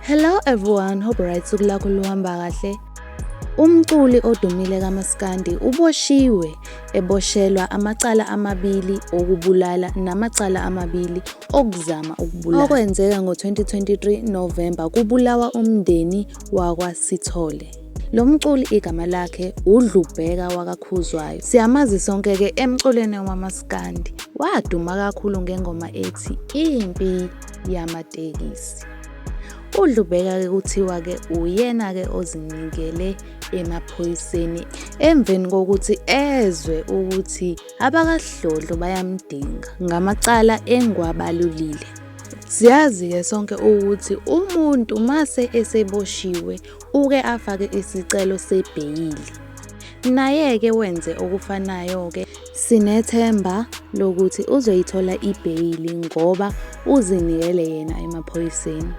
Hello everyone, hope right suku lakho luhamba kahle. Umculi odumile kaMaskandi uboshiwe eboshelwa amacala amabili okubulala namacala amabili okuzama ukubulala. Okwenzeka ngo-2023 November kubulawa umndeni wakwaSithole. Lo mculi igama lakhe uDlubheka wakaKhuzwayo. Siyamazi sonke-ke emculweni wamaskandi. Waduma kakhulu ngengoma ethi Impi Yamatekisi. UDlubheka-ke kuthiwa-ke uyena-ke ozinikele emaphoyiseni emveni kokuthi ezwe ukuthi abakaDlodlo bayamdinga ngamacala engwabalulile. Siyazi-ke sonke ukuthi umuntu mase eseboshiwe uke afake isicelo sebheyili. Naye-ke wenze okufanayo-ke. Sinethemba lokuthi uzoyithola ibheyili ngoba uzinikele yena emaphoyiseni.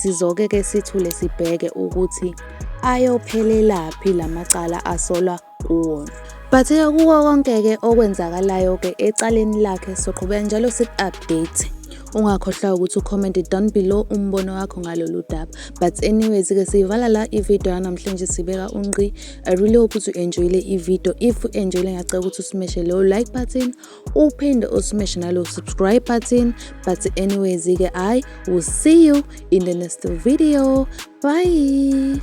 Sizoke-ke sithule sibheke ukuthi ayophelelaphi la macala asolwa kuwona. But-ke kuko konke-ke okwenzakalayo-ke ecaleni lakhe soqhubeka njalo siku-update. Ungakhohlwa ukuthi ucomment down below umbono wakho ngalolu daba. But anyways-ke siyivala la ividiyo yanamhlanje sibeka unqi. I really hope ukuthi u-enjoyile ividiyo. If u-enjoyile ngiyacela ukuthi usmeshe leyo like button, uphinde usmeshe nalo subscribe button. But anyways-ke I will see you in the next video. Bye!